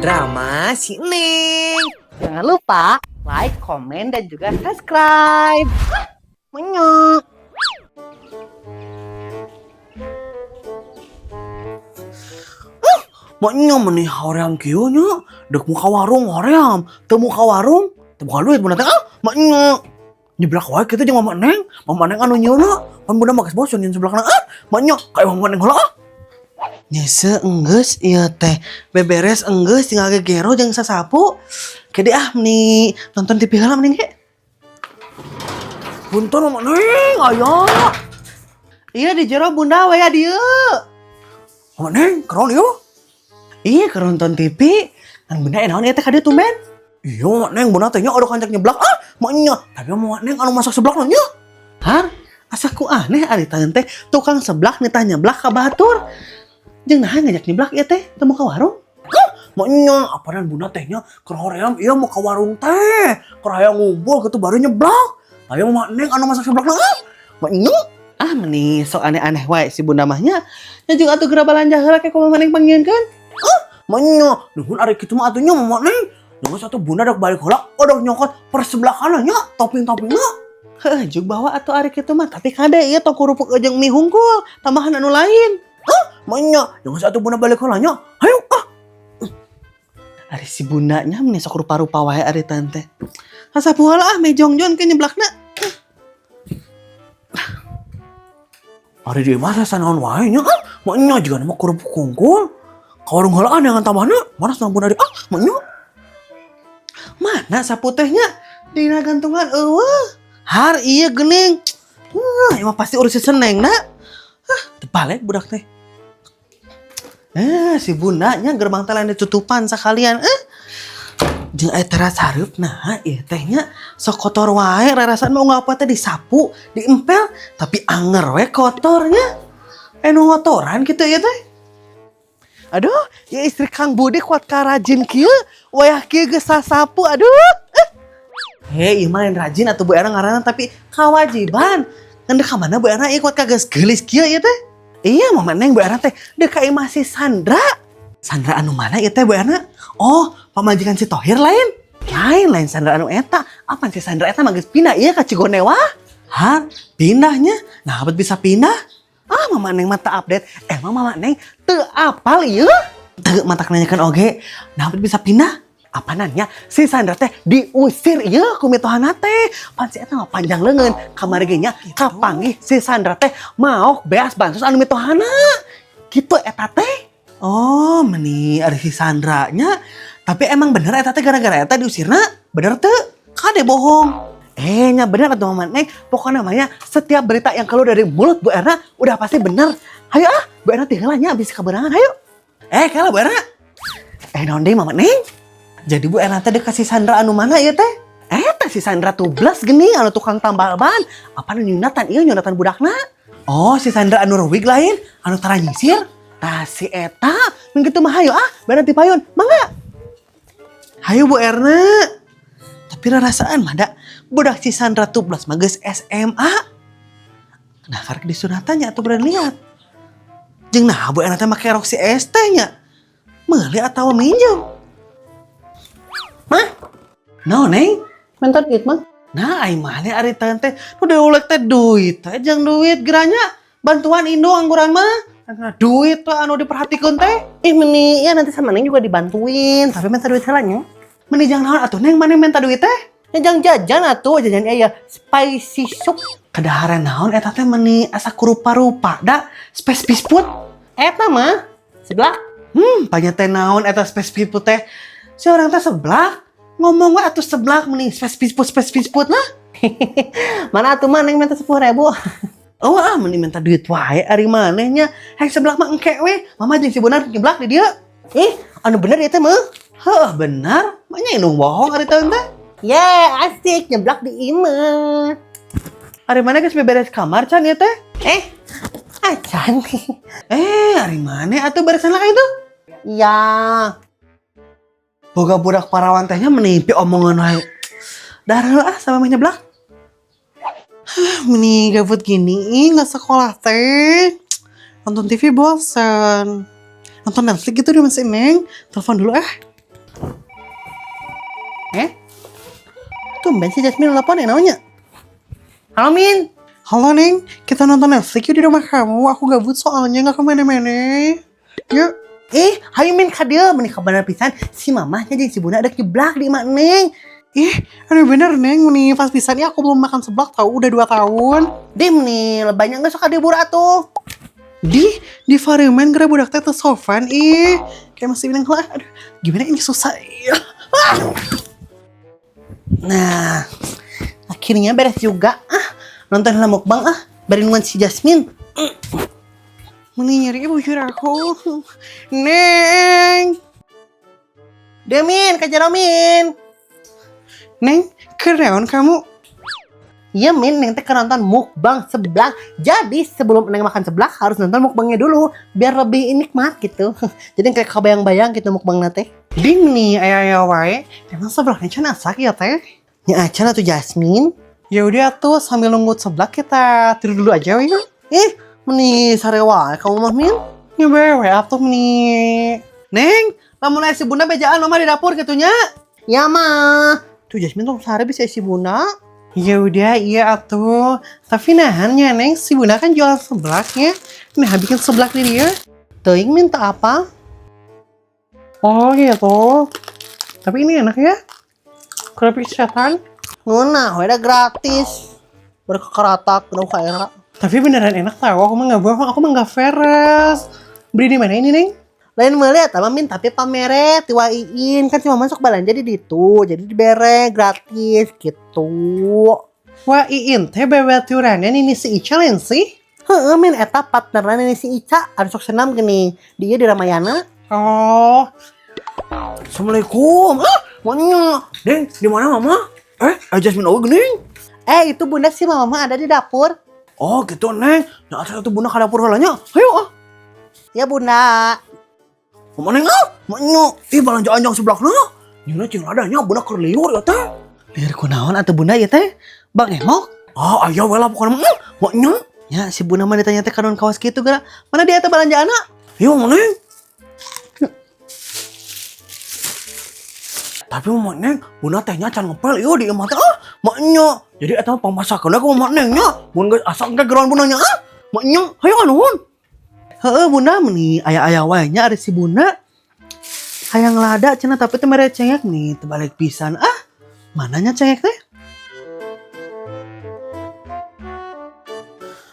Drama si Neng. Jangan lupa like, komen, dan juga subscribe. Menyok. Maknya meni hoream kieu nya, dek muka warung hoream, teu muka warung, teu buka duit bunda teh ah, maknya. Nyeblak wae kitu jeung Mama Neng, Mama Neng anu nyieunna, pan bunda mah geus bosen nyeun seblakna ah, maknya kayak Mama Neng heula ah. Nyese enggeus ieu teh, beberes enggeus tinggal gegero jeung sasapu. Kede ah meni nonton TV heula mending ge. Punten Mama Neng, aya. Iya di jero bunda we ya dieu. Mama Neng, keron ieu? Iya keur nonton TV. Kan bunda naon ieu teh ka dieu tumben? Iya Mama Neng, bunda teh nya ada kancak nyeblak ah, maknya. Tapi Mama Neng anu masak seblakna nya. Har, asa ku aneh ari tangan teh tukang seblak nitah nyeblak ka batur. Jeung naha ngajak nyeblak ieu teh teu ka warung? Maknya, apaan bunda teh nya keur hoream ieu mau ka warung teh. Keur hayang ngumpul kitu baru nyeblak. Tapi Mama Neng anu masak seblakna ah, maknya. Ah meni sok aneh-aneh wae si bunda mah nya. Nya jeung atuh geura balanja heula ke ku Mama Neng pangieunkeun. Maknya, nuhun ari kitu mah atuh nya Mama Neng. Nunggu satu bunda dok balik heula, odok nyokot persebelakan nya topping-toppingna. Heuh, jeung bawa atuh ari kitu mah, tapi kade ieu tong kerupuk jeung mie hungkul, tambahan anu lain. Maknya, jangan satu bunda balik heula nya. Hayu ah. Ari si bundanya meni sok rupa-rupa wae ari tante. Sasapu heula ah mejongjon ke nyeblakna. Ari di imah sanaon wae nya ah. Maknya jiga mah kerupuk hungkul. Ka warung heula ah tambahna. Mana senang bunda di ah, maknya. Mana sapu teh nya? Dina gantungan eueuh. Har ieu geuning. Ieu mah pasti urus si Seneng na. Hah, teu balik budak teh. Si bundanya gerbang teh lain ditutupan sakalian. Jeung aya teras hareup nah ieu teh nya sok kotor wae rarasaan mau ngapa teh disapu, diempel, tapi anger we kotornya. Nu ngotoran kitu ieu teh. Aduh, ya istri Kang Budi kuat karajin kieu, wayah kieu geus sasapu, aduh. Hei, ieu mah lain rajin atuh Bu Erna ngaranna tapi kawajiban. Ngan ka mana Bu Erna ieu kuat ka geus geulis kieu ieu teh? Iya, Mama Neng Bu Erna teh deuk ka imah si Sandra. Sandra anu mana ieu teh Bu Erna? Oh, pamajikan si Tohir lain? Lain, lain Sandra anu eta. Apan si Sandra eta mah geus pindah ieu ka Cigonewah? Hah, pindahnya? Nah, abet bisa pindah? Ah, Mama Neng mah teu update. Emang Mama Neng teu apal ieu? Teu matak nanyakeun oge. Nah, abet bisa pindah? Apa nanya? Si Sandra teh diusir ieu ku mitohana teh. Pan si eta mah panjang leungeun. Kamari ge nya kapanggih si Sandra teh maok beas bansos anu mitohana. Gitu eta teh. Oh, meni ari si Sandra nya. Tapi emang bener eta teh gara-gara eta diusirna? Bener teu? Kade bohong. Nya bener atuh Mama Neng. Pokoknya namanya setiap berita yang keluar dari mulut Bu Erna udah pasti bener. Hayu ah, Bu Erna tinggal nya abis kaberangan hayu. Kalah Bu Erna. Naon deui Mama Neng? Jadi Bu Erna teh dikasih Sandra anu mana ieu teh? Teh si Sandra tublas geuning anu tukang tambal ban. Apa nu nyunatan ieu nyunatan budakna? Oh, si Sandra anu reuwig lain, anu tara nyisir. Tah si eta, mun kitu mah hayu ah, Bu Erna tipayun. Mangga. Hayu Bu Erna. Tapi rarasaan mah da budak si Sandra tublas mah geus SMA. Nah, karek disunatan nya atuh berani lihat. Jeung nah Bu Erna teh make rok si ST nya. Meuli atawa minjem? Mah? Naon, Neng? Minta duit, Mah. Nah, ai maneh ari teh teh nu diulek teh duit teh jeung duit geranya bantuan indung angguran mah. Karena duit tuh anu diperhatikeun teh. Ih, meni ya nanti sama Neng juga dibantuin, tapi minta duit heula nya. Meni jang naon atuh Neng maneh minta duit teh? Ya jang jajan atuh, jajan aya spicy soup. Kadaharan naon eta teh meni asa kurupa-rupa da space food. Eta mah seblak. Panya teh naon eta space food teh? Si orang teh seblak. Ngomong we atuh seblak meni space food space food lah. Mana atuh mah Neng minta 10.000. Oh ah meni minta duit wae ari maneh nya. Hei seblak mah engke we. Mama jeung si Bonar nyeblak di dieu. Ih, anu bener ieu teh mah. Heuh, benar. Makanya indung bohong ari teh teh. Ye, asik nyeblak di imah. Ari mana geus beberes kamar can ieu teh? Acan. Ari mana atuh beresan lah itu? Iya. Boga budak parawan tehnya menipi omongan wae. Darah ah sama mah nyeblak. Meni gabut gini nggak sekolah teh. Nonton TV bosen. Nonton Netflix gitu di Mas Neng. Telepon dulu ah. Eh? Tumben si Jasmine telepon ya namanya. Halo, Min. Halo, Neng, kita nonton Netflix yuk di rumah kamu. Aku gabut soalnya nggak kemana-mana. Yuk. Eh, hayu Min ka dieu, meni kabeneran pisan si mamahnya jeung si Bunda ada nyeblak di imah Neng. Ih, aduh bener, Neng, nih pas pisan aku belum makan seblak tau, udah 2 tahun. Dim nih, lebanyak nggak suka dibur atuh. Di Varemen geura budak teh teu sopan ih. Kayak masih bilang lah, aduh, gimana ini susah. Iya. Nah, akhirnya beres juga. Ah, nonton lah mukbang ah, bari nungguan si Jasmine. Meni nyeri bujur aku. Neng. Demin, ka jero, Min. Neng, kereon kamu. Iya Min, Neng teh nonton mukbang seblak. Jadi sebelum Neng makan seblak harus nonton mukbangnya dulu biar lebih nikmat gitu. Jadi kayak kebayang-bayang gitu mukbang teh. Ding nih, aya-aya wae. Emang seblaknya can asak ya teh? Ya acan atuh, Jasmine. Ya udah tuh sambil nunggu seblak kita tidur dulu aja yuk. Ih, meni sare wae kamu mah, Min. Ya bewe atuh nih. Neng, lamun aya si Bunda bejaan mama di dapur kitu nya. Ya mah. Tuh Jasmine tuh sare bisa si Bunda. Ya udah, iya atuh. Tapi nahannya, Neng, si Bunda kan jualan seblaknya. Nah, bikin seblak nih dia. Teuing minta apa? Oh gitu. Tapi ini enak ya. Keripik setan. Ngeunah, udah gratis. Berkekeratak, udah kayak Tapi beneran enak tau, aku mah nggak bohong, aku mah nggak feres. Beli di mana ini, Neng? Lain meuli eta mah, Min, tapi pamere ti Wa Iin kan si mama sok balanja di ditu, jadi dibere gratis gitu. Wa Iin teh babaturannya nini si Ica lain sih? Heeh, Min, eta partnerna nini si Ica anu sok senam gini. Dia di Ramayana. Oh, Assalamualaikum. Ah, maunya. Neng, di mana mama? Eh, Jasmine oge geuning. Eh, itu Bunda si mama ada di dapur. Oh, gitu, Neng. Nah, satu Bunda ka dapur heula nya. Ayo ah. Ya Bunda. Mama Neng ah, maunya. Ih, balanjaan yang seblakna. Nyeuna cing ladanya Bunda keur liur ya teh. Liur kunaon atuh Bunda ya teh? Bang emok? Ah, aya we lah pokokna mah. Maunya. Ya, si Bunda mah ditanya teh kanun kawas kitu geura. Mana dia teh balanjaan? Iya, Mama Neng. Tapi Mama Neng, Bunda tehnya can ngepel ieu di imah teh ah. Maknya. Jadi eta mah pangmasakeun ku Mama Neng nya. Mun geus asak engke geroan Bunda nya ah. Maknya, hayu ah nuhun. Heeh, Bunda meni aya-aya wae nya ari si Bunda. Hayang lada cenah tapi teh mere cengek nih terbalik pisan ah. Mananya cengek teh?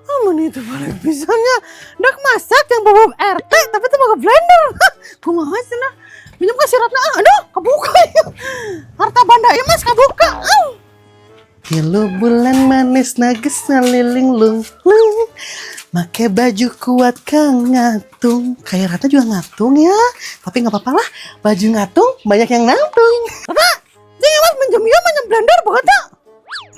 Ah, meni terbalik pisannya. Dak masak yang bawa RT tapi teu boga blender. Kumaha cenah? Minum ka siratna ah, aduh, kebuka ya. Harta banda ya Mas kebuka. Ah. 3 bulan manis nages ngaliling lung lung. Make baju kuat kang ngatung. Kayak Rata juga ngatung ya. Tapi nggak apa-apa lah. Baju ngatung banyak yang nangtung. Bapak, jangan Mas minjem ya minjem blender bukan tak?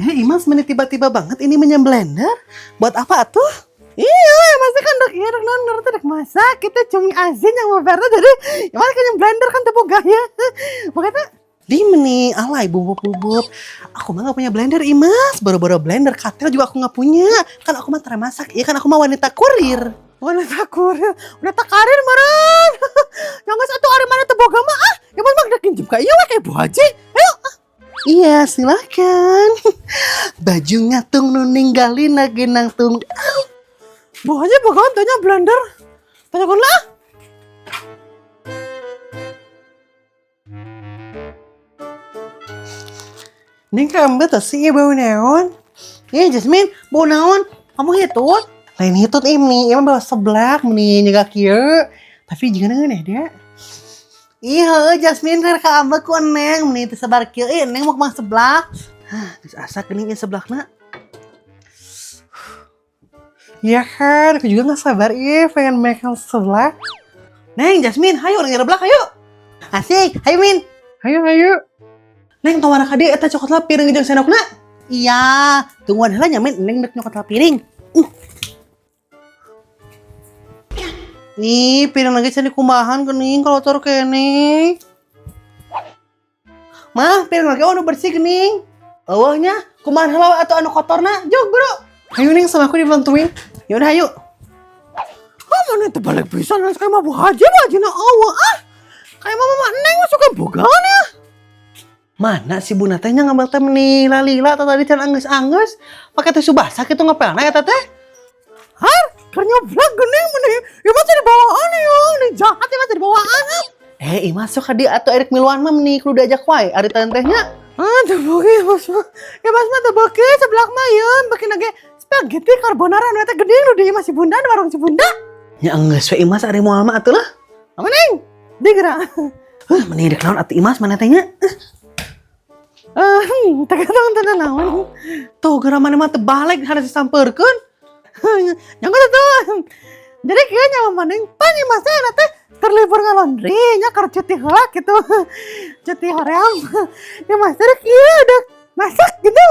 Eh, Imas meni tiba-tiba banget ini minjem blender. Buat apa atuh? Iya, masa kan dok iya dok non tuh dok masak kita cumi asin yang mau verta jadi ya mas kan blender kan tepung gaya. Bukan tak? Di meni alay bubuk-bubuk. Aku mah gak punya blender, Imas. Baru-baru blender katel juga aku nggak punya. Kan aku mah tara masak. Iya kan aku mah wanita kurir. Wanita kurir, wanita karir meren. Yang satu hari mana teu boga mah ah, ya mas mah dek minjem ka ieu we kayak Bu Haji. Ayo. Iya, silakan. Baju ngatung nu ninggalin lagi nangtung. Bu Haji boga tanya blender. Tanya kon lah. Neng kamu tuh sih bau naon? Ih, Jasmine, bau naon? Kamu hitut? Lain hitut ini, emang bawa seblak nih nyegak kieu. Tapi jangan ngeuneh dia. Iya, Jasmine kan ka ambek ku Neng, meni teu sabar kieu. Ih, Neng mau seblak. Hah, geus asak geuning ieu seblakna. Ya kan, aku juga gak sabar ih pengen makan seblak. Neng, Jasmine, hayu urang nyereblak hayu. Asik, hayu Min. Hayu, hayu. Neng, tawar ka dieu eta cokot lah piring jeung sendokna. Iya, tungguan heula nya Min, Neng dek nyokot lah piring. Nih, piring lagi can dikumbahan geuning kotor keneh. Mah, piring lagi oh nu bersih geuning. Eueuh nya, kumaha heula atuh anu kotorna? Jog, bro. Ayo Neng, sama aku dibantuin. Yaudah, ayo. Ah, mana teu balik pisan kayak mah Bu Haji, Bu Haji na eueuh ah. Kayak mama Neng mah suka bogaan ya. Mana si Bunda teh nya ngambil teh meni lila tadi can anggeus-anggeus. Pake tisu basah kitu ngepelna eta teh. Har, keur nyeblak geuning meni. Ya mah jadi bawaan ya, ini jahat ya mah jadi bawaan. Eh, Imas sok ka dieu atuh erek miluan mah meni kudu diajak wae ari teh nya. Ah, teu beuki Mas mah. Ya Mas mah teu beuki seblak mah ya, beuki ge spaghetti carbonara anu eta geuning nu di imah si Bunda, di warung si Bunda. Nya enggeus we Imas ari moal mah atuh lah. Apa Neng? Di geura. Heuh, meni rek naon atuh Imas mana teh nya? Eh, teu teu naon. Tuh geura maneh mah teu balik harus disampeurkeun. Jangan tuh. Jadi kayaknya mama Neng pan imah saya teh keur libur ngalaundry nya, keur cuti heula gitu. Cuti hoream. Ya Mas teh kieu udah masak gitu.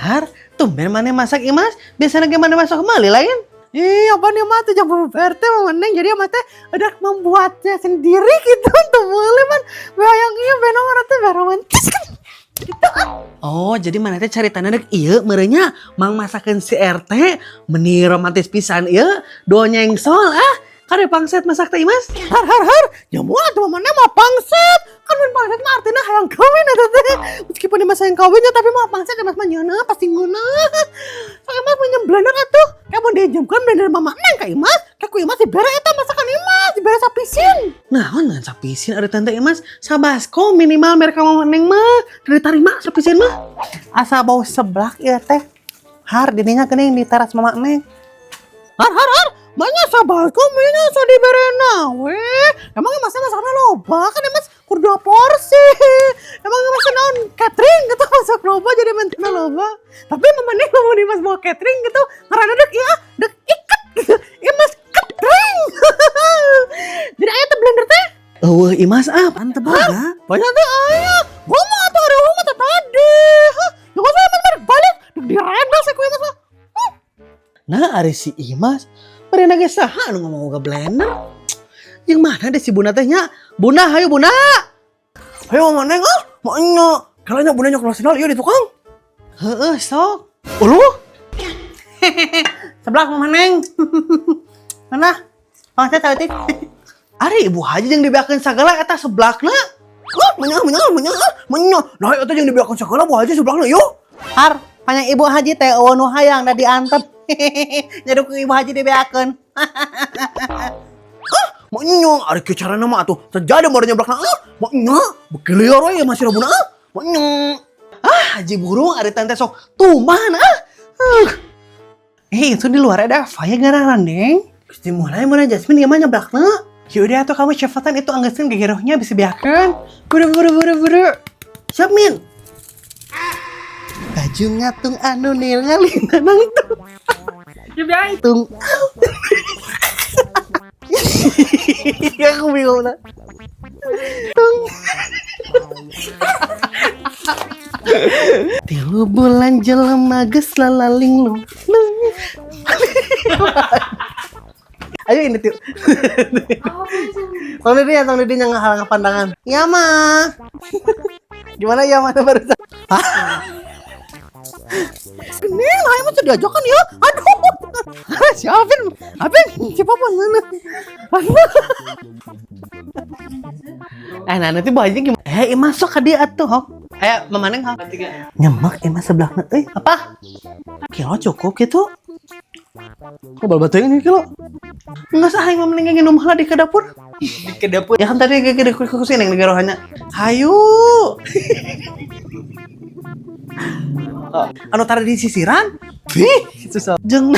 Har, tumben maneh masak Imas? Biasanya ge maneh masak meuli lain? Iya, apa nih mah tuh jam RT mama Neng, jadi mah teh udah membuatnya sendiri gitu untuk boleh man. Bayang iya benar mah teh biar romantis kan. Gitu ah. Oh, jadi maneh teh caritana dek ieu meureunnya mang masakeun si RT meni romantis pisan ieu do nyengsol ah. Kade pangset masak teh Imas? Har har har, ya mau atuh mama Neng mah pangset. Kan mun pangset mah artinya hayang kawin eta teh. Meskipun dia masih hayang kawinnya tapi mah pangset ya Mas mah nyeunah pasti ngeunah. Sok Imas punya blender atuh. Kayak mun diinjemkeun blender mama Neng ka Imas, kayak ku Imas dibere eta masakan Imas, dibere sapisin. Nah, ngan sapisin ada tante Imas sabaskom minimal mereka mama Neng mah diterima sapisin mah. Asa bau seblak ya teh. Har dininya geuning di teras mama Neng. Har har har, banyak sabaskom ini so diberena we. Emang masnya masaknya loba kan Imas kur dua porsi. Emang Imas naon catering gitu masak loba jadi mentena loba. Tapi mama Neng lamun Imas bawa catering gitu ngaranna dek ieu dek iket gitu. Imas catering. Jadi aya teh blender teh. Eueuh Imas ah, pan teu boga. Banyak teh aya. Gua mau atuh ada rumah teh tadi. Hah, ya gua saya balik balik diredas ku Imas mah. Nah, ari si Imas bari ge saha anu ngomong boga blender? Yang mana deh si Bunda teh nya? Bunda, hayu Bunda. Ayo mama Neng ah, maknya. Kalanya Bunda nyok nasional ieu di tukang. Heeh, sok. Uluh, Seblak mama Neng. Mana? Pangset saeutik. Ari Ibu Haji jeung dibeakeun sagala eta seblakna. Ah, menyah menyah menyah ah, menyah. Nah, eta jeung dibeakeun sagala Bu Haji seblakna yuk. Har, panjang Ibu Haji teh euweuh nu hayang da diantep. Jadi ku Ibu Haji dibeakeun. Maknya, ari kieu carana mah atuh terjadi baru nyeblakna ah. Maknya, bekeliar we masih Bunda ah. Maknya. Ah, Haji burung ari tante sok tuman ah. Eh, itu di luar ada apa ya gara Neng? Geus dimulai mana Jasmine ieu mah nyeblakna. Yaudah tuh kamu cepetan itu anggeuskeun gegerohnya bisa beakeun. Buru buru buru buru. Siap Min. Baju ngatung anu nilngalin nang tuh. Tung. Aku bingung nah. Tung. 3 bulan jelema geus lalaling lu. Ayo ini tuh. Tong di dia ngehalang pandangan. Ya mah. Gimana ya mana barusan? Gini lah, emang sudah diajakan ya. Aduh. Si Alvin, Alvin, si Papa mana? Eh, nah nanti Bu Haji gimana? Eh, masuk ke dia atuh, hok. Ayo, Mama Neng, hok. Nyemak emang sebelahnya, euy. Apa? Kilo cukup gitu. Kok bal batu ini kilo? Enggak sah, Mama Neng nginum heula di ke dapur. Di ke dapur. Ya kan tadi ke ke sini neng rohanya. Hayu. Anu tadi di sisiran? Ih, Susah. Jeung